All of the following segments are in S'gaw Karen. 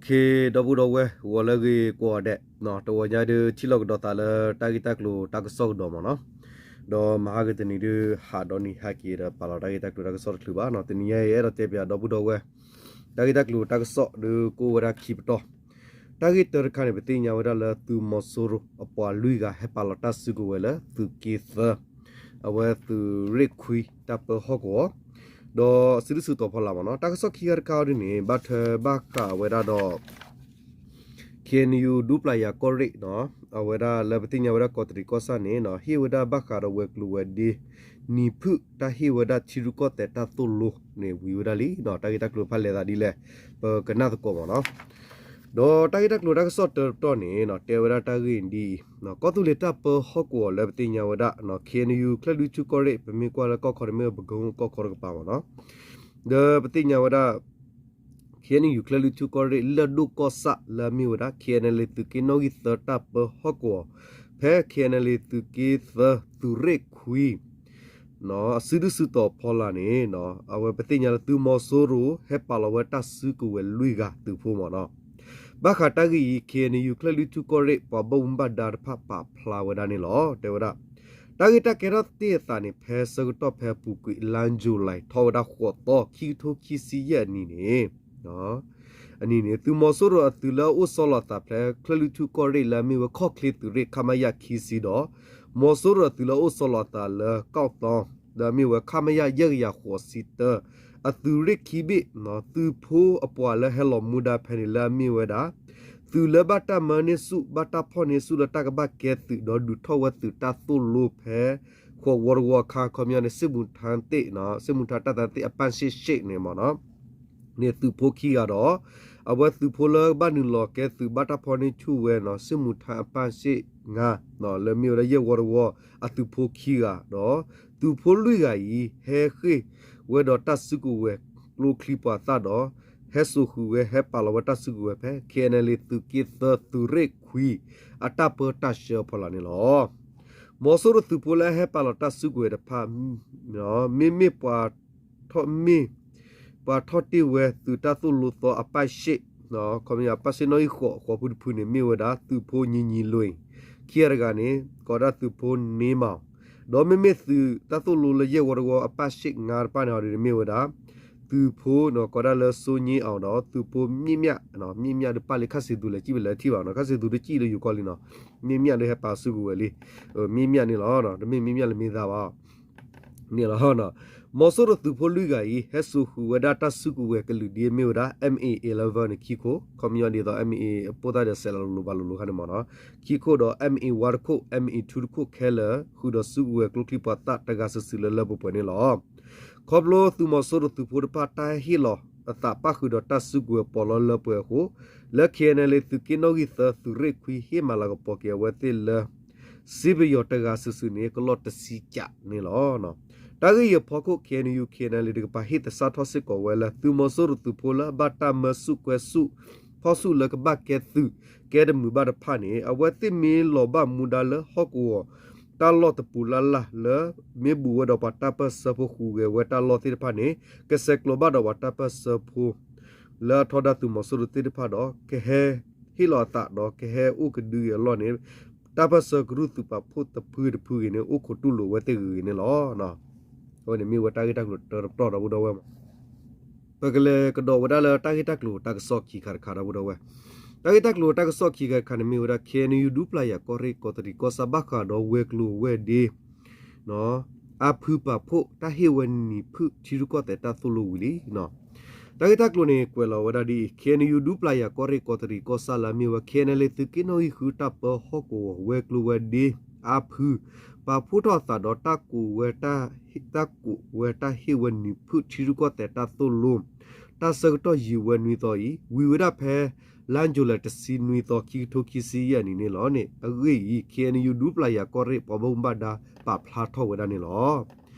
ဒီပုၢ်ဒီဝဲၢ် ဂီၤလၢအဂ့ၤကိးဂၤဒဲး, တဂီၤညါဒုး ထံၣ်လိာ်ကဒီးသးလၢတၢ်ဂ့ၢ်တၢ်ကျိၤတၢ်ကစီၣ်ကဒီးမ့ၢ်နီၤ, ဒီးမဟါကတနံၤဒုး ဟးဒီးနံၤဟးက့ၤဒီးပာ်လီၤတၢ်ဂ့ၢ်တၢ်ကျိၤတၢ်ကစီၣ်တချုးဘၣ်နီၤ, တနံၤညါအံၤ အဲၣ်ဒိးတဲပၠးဒီပုၢ်ဒီဝဲၢ် တၢ်ဂ့ၢ်တၢ်ကျိၤတၢ်ကစီၣ်ဒုးကအိၣ်ဝဲဒၣ်ခံပတီၢ်, တၢ်ဂ့ၢ်တၢတခါန့ၣ် ပသ့ၣ်ညါဝဲဒၣ်လၢသုးမီၤစိရိၤ အပှၤလွံၢ်ဂၤဟဲပာ်လီၤတၢ်စုကဝဲၤလၢသုးက့သၢ အဝဲသုးရ့ၣ်ခွံတၢ်ပၢဟီၣ်ကဝီၤ, ဒီးစုဒုၣ်စုတီၤဖီလာ်မ့ၢ်နီၤ, တၢ်ကစီၣ်ခံဂၤတခါအံၤဒ်န့ၣ် ဘၣ်ထွဲဘၣ်ဃးဝဲဒၣ်ဒီး ခ့ၣ်အဲၣ်ယူၣ် ဒူပျၢ်ယၤကီၢ်ရ့ၣ်နီၤ, အဝဲဒၣ်လၢပသ့ၣ်ညါဝဲဒၣ်ကီးတရံးကီၢ်ဆၣ်န့ၣ်နီၤ, ဟ့ၣ်ဝဲဒၣ်ဘၣ်ဃးဒီးဝဲၤကျိၤဝဲၤဒ့ နံၤဖုၣ် တၢ်ဟ့ၣ်ဝဲဒၣ်ထံရူၢ်ကီၢ်သဲးတၢ်သိၣ်လိန့ၣ်ဝံၤဝဲဒၣ်လံနီၤ, တၢ်ဂ့ၢ်တၢ်ကျိၤတဖၣ်လဲၤသးဒ်လဲၣ် ပကနၣ်သကိးမ့ၢ်နီၤ. ဒီးတၢ်ဂ့ၢ်တၢ်ကျိၤတၢ်ကစီၣ်တၢတပတီၢ်န့ၣ်နီၤ, တဲဝဲဒၣ်တၢ်ဂ့ၢ်ဒ်အံၤ, ကီၢ်သူလ့ၤတၢ်ပၢဟီၣ်ကဝီၤလၢပသ့ၣ်ညါဝဲဒၣ် ခ့ၣ်အဲၣ်ယူၣ် ချၢၣ်လွံၢ်ထူၣ်ကီၢ်ရ့ၣ် ပမ့ၢ်ကွၢ်လၢကီၢ်ခီန့ၣ်မ့ၢ်ဝဲပကဟုကီၢ်ခီတကပၤမ့ၢ်နီၤ, ဒီးပသ့ၣ်ညါဝဲဒၣ် ခ့ၣ်အဲၣ်ယူၣ် ချၢၣ်လွံၢ်ထူၣ်ကီၢ်ရ့ၣ် လၢၢ်ဒိၣ်ကီၢ်ဆၣ်လၢအမ့ၢ်ဝဲဒၣ် ခ့ၣ်အဲၣ်ယူၣ် သုးက့နီၣ်ဂံၢ်သၢတၢ်ပၢဟီၣ်ကဝီၤ, ဖဲ ခ့ၣ်အဲၣ်ယူၣ် သုးက့သၢ သုးရ့ၣ်ခွံ အစုဒုၣ်စုတီၤဖီလာ်န့ၣ် အဝဲပသ့ၣ်ညါလၢသုးမီၤစိရိၤ ဟဲပာ်လီၤဝဲတၢ်စုကဝဲၤလွံၢ်ဂၤသုးဖိမ့ၢ်နီၤ. ဘၣ်ဃးတၢ်ဂ့ၢ်အံၤ ခ့ၣ်အဲၣ်ယူၣ် ချၢၣ်လွံၢ်ထူၣ်ကီၢ်ရ့ၣ် ပှၤဘၣ်မူဘၣ်ဒါတဖၣ်ပာ်ဖျါဝဲဒၣ်န့ၣ်လီၤ. တဲဝဲဒၣ် တၢ်ဂ့ၢ်တၢ်ကဲထီၣ်တ့ၢ်အသးန့ၣ် ဖဲဆၢကတီၢ်ဖဲအပူၤကွံာ် လါယူၤလံ ထီၣ်ဝဲဒၣ်ဃိးသီ ခံကထိခံဆံယဲၢ်အနံၤန့ၣ် အနံၤန့ၣ် သုးမီၤစိရိၤအသုးလၢအအိၣ်ဆီလီၤအသးဖဲ ချၢၣ်လွံၢ်ထူၣ်ကီၢ်ရ့ၣ်လၢအမ့ၢ်ဝဲခီၣ်ချ့သုးရ့ၣ် ခမရ ခံဆံဒီး မီၤစိရိၤအသုးလၢအအိၣ်ဆီလီၤအသးလၢကီၢ်သီ လၢအမ့ၢ်ဝဲ ခမရ ယဲၢ်ကယၤဃိးဆံတၢ အသုးရ့ၣ်ခံဘ့ၣ် သုးဖိအပှၤလၢဟဲလီၤမူဒါဖဲန့ၣ်လၢအမ့ၢ်ဝဲဒၣ် သုးလၢဘၣ်တၢ်မၢန့ၢ်ဆူၣ် ဘၣ်တၢ်ဖီၣ်န့ၢ်ဆူၣ်လၢတၢ်ကဘၣ်ကဲသုးဒီးဒုးထီၣ်ဝဲသုးတၢ်သိၣ်လိဖဲ ဃိးဝီတဝီအခါ ခီပညီန့ၣ် စစ်မှုထမ်းသစ်နီၤ, စစ်မှုထမ်းတပ်သားသစ် အပတ်ရှစ်ရှစ်န့ၣ်မ့ၢ်နီၤ, န့ၣ်သုးဖိခံဂၤဒီး အဝဲသုးဖိလၢဘၣ်နုာ်လီၤကဲသုးဘၣ်တၢ်ဖီၣ်န့ၢ်ဆူၣ်ဝဲနီၤ စစ်မှုထမ်း အပတ်ရှစ်ငါ လၢမ့ၢ်ဝဲဒၣ်ယဲၢ်ဝီတဝီ အသုးဖိခံဂၤဒီး သုးဖိလွံၢ်ဂၤအံၤ ဟဲဃ့ၢ်ဝဲဒီးတၢ်စုကဝဲၤကျိချံမျိာ်သၣ်ဒီး ဟဲစိာ်ဃုာ်ဝဲ ဟဲပာ်လီၤဝဲတၢ်စုကဝဲၤဖဲ ခ့ၣ်အဲၣ်ယူၣ် သုးက့သၢ သုးရ့ၣ်ခွံ အတၢ်ပၢတၢ်ဆှၢအဖီလာ်န့ၣ်လီၤ. မီၤစိရိၤသုးဖိလၢအဟဲပာ်လီၤတၢ်စုကဝဲၤတဖၣ် မ့မ့ၢ်ပှၤထီၣ်မ့ၢ် ပှၤထီၣ်တ့ၢ်ဝဲသုးတၢ်သိၣ်လိသီအပတ်ရှစ် ခီပညီ အပတ်ရှစ်နီၣ်ဂံၢ်ဃိး ဃိးဖုတဖုန့ၣ် မ့ၢ်ဝဲဒၣ်သုးဖိညီညီလွံၢ်, ခံဂၤတဂၤန့ၣ် ကိးဒၣ်သုးဖိန့မီၤ, ဒီးမ့မ့ၢ်သုးတၢ်သိၣ်လိလၢယဲၢ်ဝီတဝီအပတ်ရှစ်ငါတဖၣ်န့ၣ်ဒီး မ့ၢ်ဝဲဒၣ် သုးဖိကိးဒၣ်လၢစိည့အီၤဒီး သုးဖိမ့ၣ်မၠၣ်, မ့ၣ်မၠၣ်ဒုးပာ်လံခၣ်စံးသူလဲၤစံးဝဲလၢထံၣ်ဘၣ်နီၤ, ခၣ်စံးသူတစံးလၢယိၤကီၢ်လံနီၤ, မ့ၣ်မၠၣ်ဒုးဟဲပာ်စုကဝဲၤလံ, မ့ၣ်မၠၣ်န့ၣ်လီၤ, တမ့ၢ်မ့ၣ်မၠၣ်လၢမ့ၢ်သးဘၣ် န့ၣ်လီၤ. မီၤစိရိၤသုးဖိလွံၢ်ဂၤအံၤ ဟဲစိာ်ဃုာ်ဝဲဒၣ်တၢ်စုကဝဲၤကလုာ်ဒ်အမ့ၢ်ဝဲဒၣ် M A eleven န့ၣ် ခံခိၣ်, ခီပညီဒ်သိး M A အပိၢ်သၣ်ဒီးစဲးလီၤလိၤဘၣ်လိၤလိၤခါန့ၣ်မ့ၢ်နီၤ, ခံခိၣ်ဒီး M A one တခိၣ်, M A two တခိၣ်ခဲလၢာ် ဃုာ်ဒီးစုကဝဲၤကျိချံမျိာ်သၣ်တဂၤစုာ်စုာ်လၢလၢပှဲၤပှဲၤန့ၣ်လီၤ. ခီဖျိသုးမီၤစိရိၤသုးဖိတဖၣ်တၢ်ဟ့ၣ်လီၤအသးပၣ်ဃုာ်ဒီးတၢ်စုကဝဲၤပီးလီၤလၢပှဲၤအဃိ, လၢ ခ့ၣ်အဲၣ်ယူၣ် သုးက့နီၣ်ဂံၢ်သၢ သုးရ့ၣ်ခွံ ဟ့ၣ်မၤလၤကပီၤက့ၤအဝဲသ့ၣ်လၢ စံးပယီၤတဂၤစုာ်စုာ်န့ၣ် ကလီၢ်တဆံကးန့ၣ်လီၤ. တၢ်ဂ့ၢ်အံၤအဖီခိၣ် K N U K N L A တကပၤဟ့ၣ်သဆၣ်ထီၣ်စ့ၢ်ကီးဝဲလၢ သုးမီၤစိရိၤသုးဖိလၢအဘၣ်တၢ်မၢဆူၣ်ကွဲဆူၣ် ဖီၣ်ဆူၣ်လၢကဘၣ်ကဲသုးကဲတမုာ်ဘၣ်တဖၣ်န့ၣ် အဝဲသ့ၣ်မ့ၢ်လီၤဘၣ်မူဒါလၢဟီၣ်ကဝီၤတၢ်လီၢ်တပူၤလၢ်လၢ်လၢ မ့ၢ်ဘူးဝဲဒီးပှၤတၢ်ပၢၢ်ဆၢဖိဃုာ်ဂဲၤဝဲတၢ်လီၢ်သ့ၣ်တဖၣ်န့ၣ် ကဆဲးကျိးဘၣ်ဒီးပှၤတၢ်ပၢၢ်ဆၢဖိ လၢအထီဒါသုးမီၤစိရိၤသ့ၣ်တဖၣ်ဒီး ကဟဲဟ့ၣ်လီၤအသးဒီးကဟဲအိၣ်ကဒုအလီၢ်န့ၣ် တၢ်ပၢၢ်ဆၢကရူၢ်သုးပာ်ဖှိၣ်တဖုတဖုဂ့ၤန့ၣ် အိၣ်ခိးတူၢ်လိာ်ဝဲသ့ၣ်ဂ့ၤဂ့ၤန့ၣ်လီၤ. အဝဲန့ၣ်မ့ၢ်ဝဲတၢ်ဂ့ၢ်တၢ်ကျိၤတၢတပတီၢ်ဒီပုၢ်ဒီဝဲၢ်မး ပကလဲၤကဒီးဝဲဒၣ်လၢတၢ်ဂ့ၢ်တၢ်ကျိၤတၢ်ကစီၣ်ခံခါတခါဒီပုၢ်ဒီဝဲၢ်, တၢ်ဂ့ၢ်တၢ်ကျိၤတၢ်ကစီၣ်ခံခါတခါန့ၣ်မ့ၢ်ဝဲဒၣ် K N U ဒူပျၢ်ယၤကီၢ်ရ့ၣ်ကီးတရံးကီၢ်ဆၣ်ဘၣ်ဃးဒီးဝဲၤကျိၤဝဲၤဒ့ အါဖုပာ်ဖှိၣ်တၢ်ဟ့ၣ်ဝဲနံၤဖုၣ်ထံရူၢ်ကီၢ်သဲးတၢ်သိၣ်လိဝံၤလံ. တၢ်ဂ့ၢ်တၢ်ကျိၤန့ၣ် ကွဲးလီၤဝဲဒၣ်ဒ်အံၤ, K N U ဒူပျၢ်ယၤကီၢ်ရ့ၣ်ကီးတရံးကီၢ်ဆၣ်လၢအမ့ၢ်ဝဲ K N L A သုးက့နီၣ်ဂံၢ်ဃုတၢ်ပၢဟီၣ်ကဝီၤ ဝဲၤကျိၤဝဲၤဒ့ အါဖု ပာ်ဖှိၣ်ထီၣ်အသးဒီးတၢ်ကူးဝဲ တၢ်ကူးဝဲတၢ်ဟ့ၣ်ဝဲနံၤဖုၣ်ထံရူၢ်ကီၢ်သဲးတၢ်သိၣ်လိ တၢ်ဆၢကတီၢ်ယံာ်ဝဲနွံသီအံၤ ဝံၤဝဲဒၣ်ဖဲ လါယူၤလံတဆံနွံသီ ခံကထိခံဆံယဲၢ်နံၣ်န့ၣ်လီၤန့ၣ် အဂ့ၢ်အံၤ K N U ဒူပျၢ်ယၤကီၢ်ရ့ၣ်ပှၤဘၣ်မူဘၣ်ဒါပာ်ဖျါထီၣ်ဝဲဒၣ်န့ၣ်လီၤ.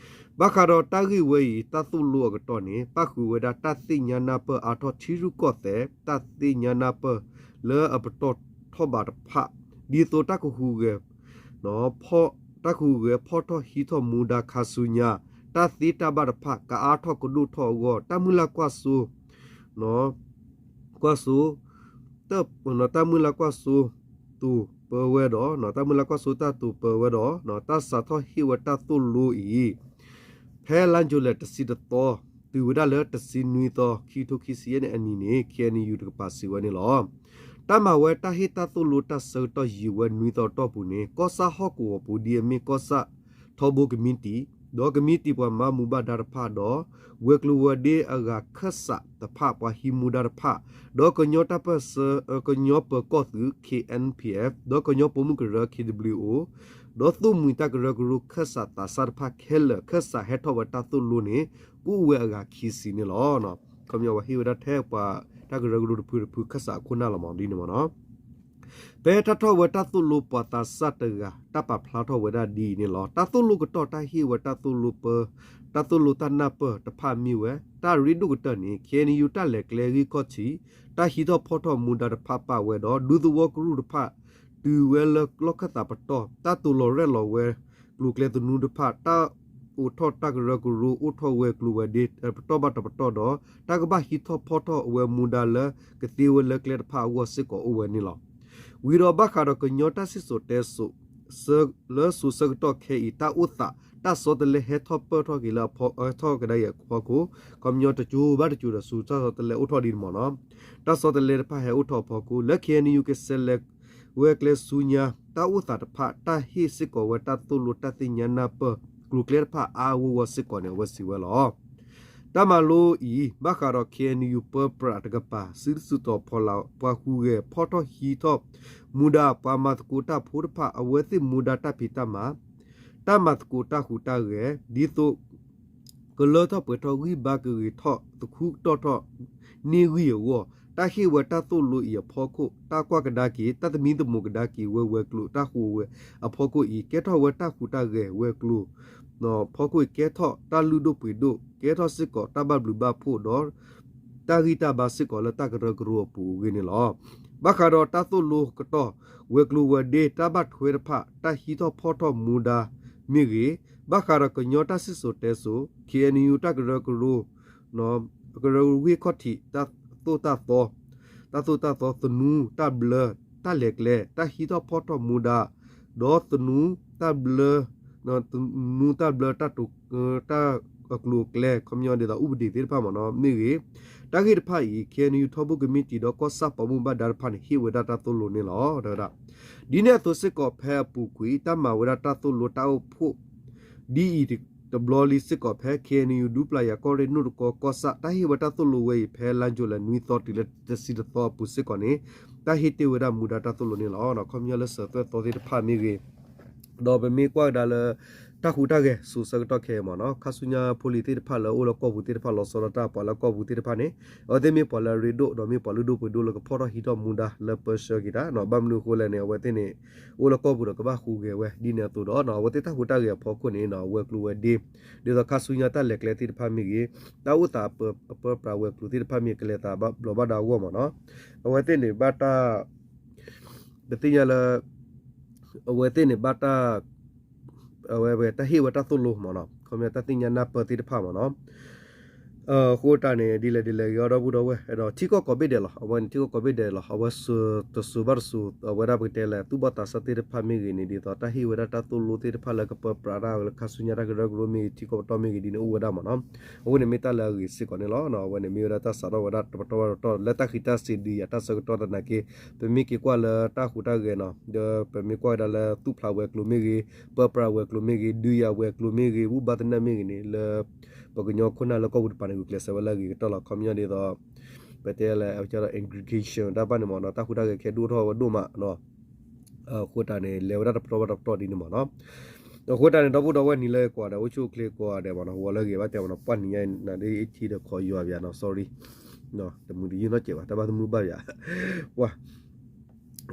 ဘၣ်ဃးဒီးတၢ်ဂ့ၢ်ဝဲအံၤ တၢ်သိၣ်လိအကတီၢ်န့ၣ် ပၣ်ဃုာ်ဝဲဒၣ်တၢ်သ့ၣ်ညါနၢ်ပၢၢ်အါထီၣ်ထံရူၢ်ကီၢ်သဲး တၢ်သ့ၣ်ညါနၢ်ပၢၢ်လၢအပတီၢ်ထီၣ်ဘးတဖၣ် ဒ်သိးတၢ်ကဟူးဂဲၤ တၢ်ကဟူးဂဲၤဖီၣ်ထီၣ်ဟံးထီၣ်မူဒါခါဆူညါ တၢ်သ့တၢ်ဘၣ်တဖၣ် ကအါထီၣ်ကဒိၣ်ထီၣ်အဂီၢ် တၢ်မုၢ်လၢ်ကွၢ်စိ ကွၢ်စိ တၢ်မုၢ်လၢ်ကွၢ်စိ တိာ်ပၢဝဲဒီး တၢ်မုၢ်လၢ်ကွၢ်စိတၢ်တိာ်ပၢဝဲဒီး တၢ်စးထီၣ်ဟ့ၣ်ဝဲတၢ်သိၣ်လိအံၤ ဖဲလါယူၤလဲၣ်တဆံတသီ တုၤဝဲဒၣ်လၢတဆံနွံသီ ခံကထိခံဆံယဲၢ်နံၣ်အနံၤန့ၣ် ခ့ၣ်အဲၣ်ယူၣ် တကပၤစံးဝဲန့ၣ်လီၤ. တၢ်မၤဝဲတၢ်ဟ့ၣ်တၢ်သိၣ်လိတၢ်ဆၢကတီၢ်ယံာ်ဝဲနွံသီအတီၢ်ပူၤန့ၣ် ကီၢ်ဆၣ်ဟီၣ်ကဝီၤပူၤ ဒ်အမ့ၢ်ကီၢ်ဆၣ်ထီဘိကမံးတံာ် ဒီးကမံးတံာ်ပှၤမၤမူဘၣ်ဒါတဖၣ်ဒီး ဝဲၤကျိၤဝဲၤဒ့အဂၤခၢၣ်စးတဖၣ် ပှၤဟံးမူဒါတဖၣ် ဒီးကညီတၢ်ပၢၢ်ဆၢ ကညီပၢၤကီၢ်သုး K N P F ဒီးကညီပိာ်မုၣ်ကရၢ K W O ဒီးသိၣ်မှံၤတၢ်ကရၢကရိခၢၣ်စးသးစၢ်တဖၣ်ခဲလၢာ် ခၢၣ်စးဟဲထီၣ်ဝဲတၢ်သိၣ်လိန့ၣ် ကအိၣ်ဝဲအဂၤခံဆံန့ၣ်လီၤ. ခီပညီဝဲဟ့ၣ်ဝဲဒၣ်ထဲပှၤတၢ်ကရၢကရိတဖုတဖုခၢၣ်စးအခိၣ်နၢ်လီၤမး ဒ်န့ၣ်မးနီၤ. ဖဲတၢ်ထီၣ်ဝဲတၢ်သိၣ်လိပှၤသးစၢ်တဂၤ တၢ်ပာ်ဖျါထီၣ်ဝဲဒၣ်ဒ်အံၤန့ၣ်လီၤ. တၢ်သိၣ်လိကတီၢ်တၢ်ဟ့ၣ်ဝဲတၢ်သိၣ်လိပၢ တၢ်သိၣ်လိတၢ်နၢ်ပၢၢ်တဖၣ်မ့ၢ်ဝဲ တၢ်ရ့ဒိၣ်ကတၢၢ်န့ၣ် K N U တၢ်လဲၤကျဲဂံၢ်ခီၣ်ထံး တၢ်ဟံးထီၣ်ဖီၣ်ထီၣ်မူဒါတဖၣ်ပာ်ဝဲဒီး ဒူသဝီကရူၢ်တဖၣ် တုၤဝဲလၢလီၢ်ခၢၣ်သးပတီၢ် တၢ်တိာ်လီၤရဲၣ်လီၤဝဲ ကျိၤကျဲသနူတဖၣ် တၢ်အိးထီၣ်တၢ်ကရၢကရိ အိၣ်ထီၣ်ဝဲၤကျိၤဝဲၤဒ့ တပတီၢ်ဘၣ်တပတီၢ်ဒီး တၢ်ကဘၣ်ဟံးထီၣ်ဖီၣ်ထီၣ်အဝဲမူဒါလၢကသ့ဝဲလၢကျဲတဖၣ်အဂီၢ်စ့ၢ်ကီးအိၣ်ဝဲန့ၣ်လီၤ. ဝံၤဒီးဘၣ်ဃးဒီးကညီတၢ်စံၣ်စိၤတဲစိၤ လၢစိၤဆၢကတီၢ်ခဲအံၤ တၢ်အိၣ်သး တၢ်ဆီတလဲဟဲထီၣ်ပၢၢ်ထီၣ်က့ၤလၢအဖီ ဟဲထီၣ်ကဒါက့ၤအဖီခိၣ် ခီပညီတစိၤဘၣ်တစိၤဒီးစိၤတၢ်ဆီတလဲအိၣ်ထီၣ်ဒ်န့ၣ်မးနီၤ. တၢ်ဆီတလဲတဖၣ်ဟဲအိၣ်ထီၣ်အဖီခိၣ် လၢ K N U ကဆဲးလဲၤဝဲကျဲဆူညါ တၢ်အိၣ်သးတဖၣ် တၢ်ဟ့ၣ်စ့ၢ်ကီးဝဲတၢ်သိၣ်လိတၢ်သ့ၣ်ညါနၢ်ပၢၢ် ကျိၤကျဲတဖၣ်အါအါဂီၢ်ဂီၢ်စ့ၢ်ကီးန့ၣ် အဝဲစံးဝဲလီၤ. တၢ်မၤလိအံၤ ဘၣ်ဃးဒီး K N U ပၢပြးတကပၤ စုတစုတီၤဖီလာ် ပှၤဟူးဂဲၤဖီၣ်ထီၣ်ဟံးထီၣ် မူဒါပှၤမၤသကိးတၢ်ဖိတဖၣ် အဝဲသ့ၣ်မူဒါတၢ်ဖံးတၢ်မၤ တၢ်မၤသကိးတၢ်ဟူးတၢ်ဂဲၤ ဒ်သိး ကလၢထီၣ်ပှဲၤထီၣ်ဂံၢ်ဘါကဂ့ၤထီၣ်သခူကတီၢ်ထီၣ်န့ၢ်ဂံၢ်အဂီၢ် တၢ်ဟ့ၣ်ဝဲတၢ်သိၣ်လိအံၤအဖီခိၣ် တၢ်ကွၢ်ကဒါက့ၤ တၢ်သမံသမိးကဒါက့ၤဝဲဝဲၤကျိၤတၢ်ဟူးဝဲအဖီခိၣ်အံၤ ကဲထီၣ်ဝဲတၢ်ဟူးတၢ်ဂဲၤဝဲၤကျိၤ ဖီခိၣ်အံၤကဲထီၣ်တၢ်လုၢ်ဒိၣ်ပှ့ၤဒိၣ် ကဲထီၣ်စ့ၢ်ကီးတၢ်ဘၣ်ဘျုးဘၣ်ဖှိၣ်ဒီး တၢ်ဂံၢ်တၢ်ဘါစ့ၢ်ကီးလၢတၢ်ကရၢကရိအပူၤအဂ့ၢ်န့ၣ်လီၤ. ဘၣ်ဃးဒီးတၢ်သိၣ်လိကတီၢ် ဝဲၤကျိၤဝဲၤဒ့တၢ်ဘၣ်ထွဲတဖၣ် တၢ်ဟံးထီၣ်ဖီၣ်ထီၣ်မူဒါမ့ၢ်ဂ့ၤ, ဘၣ်ဃးဒီးကညီတၢ်စံၣ်စိၤတဲစိၤ K N U တၢ်ကရၢကရိ ကရၢဂံၢ်ခီၣ်ထံး တၢ်သိၣ်တၢ်သီ တၢ်သိၣ်တၢ်သီ သနူတၢ်ဘျၢ တၢ်လဲၤကျဲ တၢ်ဟံးထီၣ်ဖီၣ်ထီၣ်မူဒါ ဒီးသနူတၢ်ဘျၢ သနူတၢ်ဘျၢ တၢ်အကျိၤအကျဲ ခီပညီဒ်သိး ဥပဒေသ့ၣ်တဖၣ်မ့ၢ်နီၤ မ့ၢ်ဂ့ၤ, တၢ်ဂ့ၢ်တဖၣ်အံၤ K N U ထီဘိကမံးတံာ်ဒီးကီၢ်ဆၣ်ပှၤမူဘၣ်ဒါတဖၣ်န့ၣ် ဟ့ၣ်ဝဲဒၣ်တၢ်သိၣ်လိန့ၣ်လီၤ တဲဝဲဒၣ်. ဒ်န့ၣ်အသိးစ့ၢ်ကီး ဖဲအပူၤကွံာ် တၢ်မၤဝဲဒၣ်တၢ်သိၣ်လိတၢ်အိၣ်ဖှိၣ် ဒ်အံၤတဘျီလံစ့ၢ်ကီး ဖဲ K N U ဒူပျၤယၤကီၢ်ရ့ၣ်နိၣ်တကီကီၢ်ဆၣ် တၢ်ဟ့ၣ်ဝဲတၢ်သိၣ်လိဝဲအံၤ ဖဲလါယူၤလံနွံသီတုၤလၢတဆံတသီအပူၤစ့ၢ်ကီးန့ၣ် တၢ်ဟ့ၣ်တ့ၢ်ဝဲဒၣ်မူဒါတၢ်သိၣ်လိန့ၣ်လီၤ. ခီပညီလၢစၢၤသွဲၣ်သီသ့ၣ်တဖၣ်မ့ၢ်ဂ့ၤ ဒီးပမ့ၢ်ကွၢ်ကဒါလၢ တၢ်ဟူးတၢ်ဂဲၤစိၤဆၢကတီၢ်ခဲအံၤမ့ၢ်နီၤ ခါဆူညါဖိလံၤသ့ၣ်တဖၣ်လၢအိၣ်လၢကီၢ်ပူၤသ့ၣ်တဖၣ် လီၤဆီဒၣ်တၢ်ပှၤလၢကီၢ်ပူၤသ့ၣ်တဖၣ်န့ၣ် အဝဲသ့ၣ်မ့ၢ်ပှၤလၢအရ့ဒိၣ် ဒီးမ့ၢ်ပှၤလုၢ်ဒိၣ်ပှ့ၤဒိၣ်လၢကဖီၣ်ထီၣ်ဟံးထီၣ်မူဒါလၢပၢဆှၢက့ၤတၢ်နီၤ ဘၣ်မနုၤအဃိလဲၣ်န့ၣ် အဝဲသ့ၣ်န့ၣ် အိၣ်လၢကီၢ်ပူၤဒီးကဘၣ်ဟူးဂဲၤဝဲဒ်န့ၣ်အသိးဒီးနီၤ အဝဲသ့ၣ်တၢ်ဟူးတၢ်ဂဲၤအဖီခိၣ်န့ၣ်နီၤ ဝဲၤကျိၤဝဲၤဒ့ ဒ်သိးခါဆူညါတၢ်လဲၤကျဲသ့ၣ်တဖၣ်မ့ၢ်ဂ့ၤ တၢ်အိၣ်သးအပၢပြးဝဲၤကျိၤသ့ၣ်တဖၣ်မ့ၢ်ကလဲၤသးဘၣ်ဘျီးဘၣ်ဒါအဂီၢ်မ့ၢ်နီၤ အဝဲသ့ၣ်န့ၣ်ဘၣ်တၢ် ပသ့ၣ်ညါလၢ အဝဲသ့ၣ်န့ၣ်ဘၣ်တၢ် အဝဲတၢ်ဟ့ၣ်ဝဲတၢ်သိၣ်လိမ့ၢ်နီၤ ခီပညီတၢ်သ့ၣ်ညါနၢ်ပၢၢ်သ့ၣ်တဖၣ်မ့ၢ်နီၤ အဃိတၢ်န့ၣ် ဒ်လဲၣ်ဒ်လဲၣ်ဂ့ၤအီၤဒီပုၢ်ဒီဝဲၢ် ဒီးထံကီၢ်ကိးဘ့ၣ်ဒဲးလီၤ အဝဲန့ၣ်ထံကီၢ်ကိးဘ့ၣ်ဒဲးလီၤ အဝဲတစိၤဘၣ်တစိၤ အဝဲဒၣ်ပကတဲလၢသူၣ်ဘီၣ်သးစၢ်သ့ၣ်တဖၣ်မ့ၢ်ဂ့ၤန့ၣ် ဒ်သိးတၢ်ဟ့ၣ်ဝဲဒၣ်တၢ်သိၣ်လိသ့ၣ်တဖၣ်လၢကပၢပြးတၢ်ဝဲလၢခါဆူညါတၢ်ကရၢကရိမ့ၢ်ဂ့ၤ ထံကီၢ်ပတီၢ်မ့ၢ်ဂ့ၤဒ်န့ၣ်အိၣ်ဝဲဒၣ်မ့ၢ်နီၤ အဃိန့ၣ်မ့ၢ်တၢ်လၢအဂ့ၤစ့ၢ်ကီးန့ၣ်လီၤ အဝဲန့ၣ်မ့ၢ်ဝဲဒၣ်တၢ်စးထီၣ်ဝဲဒၣ်တပတီၢ်ဘၣ်တပတီၢ် လၢတၢ်ဃံးတၢ်စ့ၤဒုးယၤတၢ်ဆၢကတီၢ်သနာ်က့ ပမ့ၢ်က့ၤကွၢ်လၢတၢ်ဟူးတၢ်ဂဲၤနီၤ ဒီးပမ့ၢ်ကွၢ်ဝဲဒၣ်လၢသူၣ်ဖျါဝဲၤကျိၤမ့ၢ်ဂ့ၤ ပၢပြးဝဲၤကျိၤမ့ၢ်ဂ့ၤ ဒုးယၤဝဲၤကျိၤမ့ၢ်ဂ့ၤ ဘူၣ်ဘါသနၢၣ်မ့ၢ်ဂ့ၤန့ၣ် လၢပကညီခိၣ်နၢ်လၢကီၢ်ပူၤတပၤန့ၣ် ဂုာ်ကျဲးစၢးဝဲလၢအဂ့ၤကတၢၢ်လီၤ ခီပညီဒ်သိး ပတဲလၢ aggregation တၢ်ဘၣ်န့ၣ်မ့ၢ်နီၤ တၢ်ဟူးတၢ်ဂဲၤခဲဒိၣ်ထီၣ်ဝဲဒိၣ်မးနီၤ အဃိတၢ်န့ၣ် လဲၤဝဲဒၣ်တပတီၢ်ဘၣ်တပတီၢ်ဒ်န့ၣ်မ့ၢ်နီၤ အဃိတၢ်န့ၣ် ဒီပုၢ်ဒီဝဲၢ်နံၤလၢကိးဂၤဒဲး အိၣ်ဆူၣ်အိၣ်ချ့ကိးဂၤဒဲးမ့ၢ်နီၤ ဂီၤလၢဂ့ၤဘၣ်တဲမ့ၢ်နီၤ ပှၢ်နံၤညါအံၤနၤဒ်အထံဒီးခိးယွၤပယၤနီၤ sorry တမုာ်တယုၢ်နီတစဲးဘၣ် တၢ်ဘၣ်သမုၢ်ဘၣ်ပယၤ ပှၢ်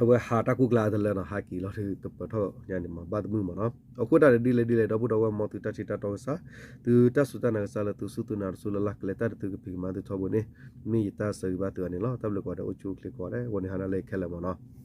အဝဲဟးတၢ်ကူၣ်ကျါတလၢနီၤ ဟးက့ၤလီၤတပၢၤထီၣ်ညါန့ၣ်မ့ၢ် ဘၣ်သမုၢ်မ့ၢ်နီၤ အဃိတၢ်န့ၣ် ဒ်လဲၣ်ဒ်လဲၣ် ဒီပုၢ်ဒီဝဲၢ် မ်သုတၢ်ထံၣ်တၢ်တီကစၢ် သုတၢ်စူၢ်တၢ်နာ်ကစၢ်လၢသုစူၢ်သုနာ်တစူၢ်လၢ်လၢ် ကလဲၤတၢ်ဒီးသုကဖံးကမၤသုထီဘိန့ၣ် မ့ၢ်ယတၢ်ဆၢဂ့ၤဘၣ်သုဂၤန့ၣ်လီၤ. တၢ်ဘျုးကိးဂၤဒဲး အိၣ်ဆူၣ်အိၣ်ချ့ကိးဂၤဒဲး အဝဲန့ၣ်ဟါနၤလၢခဲလၢာ်မ့ၢ်နီၤ